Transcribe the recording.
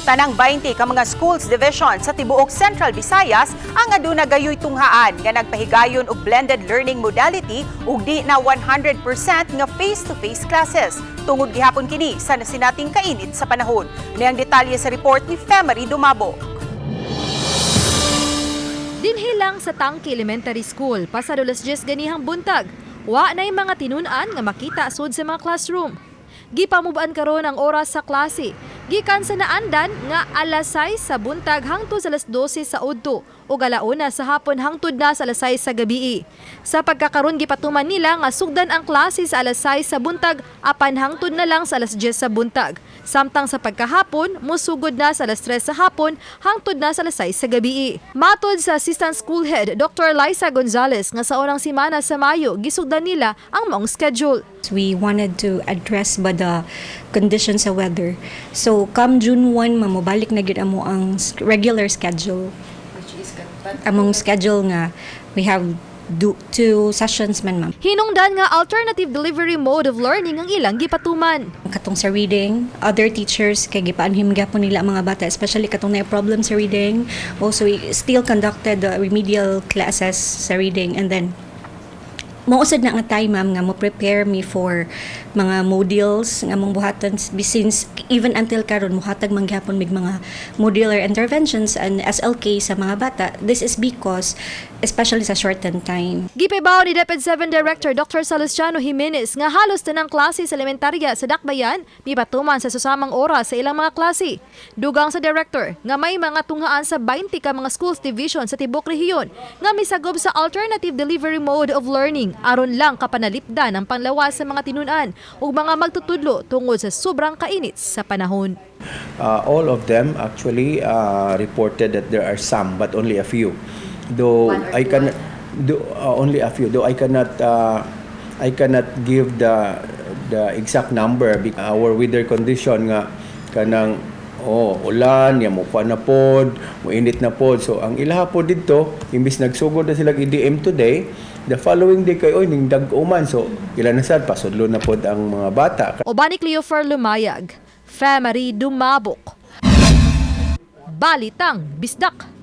Tanang 20 ka mga schools division sa tibuok Central Visayas ang aduna gayoy tunghaan nga nagpahigayon og blended learning modality ug di na 100% nga face-to-face classes. Tungod gihapon kini sa nasinating kainit sa panahon. Niyang detalye sa report ni Femery Dumabo. Dinhi lang sa Tangke Elementary School, pasado alas 10 ganihang buntag. Wa na'y mga tinun-an nga makita sud sa mga classroom. Gipamubaan karon ang oras sa klase. Gikan sa naandan nga alas 6 sa buntag hangtod sa alas 12 sa udto ug alauna sa hapon hangtod na sa alas 6 sa gabii. Sa pagkakaron, gipatuman nila nga sugdan ang klase sa alas 6 sa buntag apan hangtod na lang sa alas 10 sa buntag. Samtang sa pagkahapon, musugod na sa alas 3 sa hapon hangtod na sa alas 6 sa gabii. Matod sa Assistant School Head Dr. Liza Gonzalez nga sa unang simana sa Mayo gisugdan nila ang maong schedule. We wanted to address ba the conditions sa weather. So come June 1, mamobalik na gyud amo ang regular schedule. Among schedule nga we have do two sessions man, ma'am. Hinungdan nga alternative delivery mode of learning ang ilang gipatuman. Katong sa reading, other teachers kay gipaanhim gyapon nila ang mga bata, especially katong na problem sa reading. Also, we still conducted the remedial classes sa reading and then mao sad na nga time, ma'am, nga mo prepare me for mga modules nga among buhaton, since even until karon muhatag man gyapon mig mga modular interventions and SLK sa mga bata. This is because especially sa shortened time. Gipahibaw ni DepEd 7 Director Dr. Salustiano Jimenez nga halos tanang klase sa elementarya sa Dakbayan mipatuman sa susamang oras sa ilang mga klase. Dugang sa director nga may mga tunghaan sa 20 ka mga schools division sa tibok rehiyon nga misagob sa alternative delivery mode of learning aron lang kapanalipdan ang panglawas sa mga tinun-an ug mga magtutudlo tungod sa sobrang kainit sa panahon. All of them actually reported that there are some, but only a few. Though I can, do, only a few. Though I cannot give the exact number because our weather condition nga kanang, oh, ulan ya, mo kuan na pod, mo init na pod. So ang ilaha pod didto, imbis nagsugod na sila EDM today, the following day kay, oy, ning dag-o man, so ila na sad pasudlo na pod ang mga bata. Uban ni Cleofer Lumayag, Femery Dumabok. Balitang Bisdak.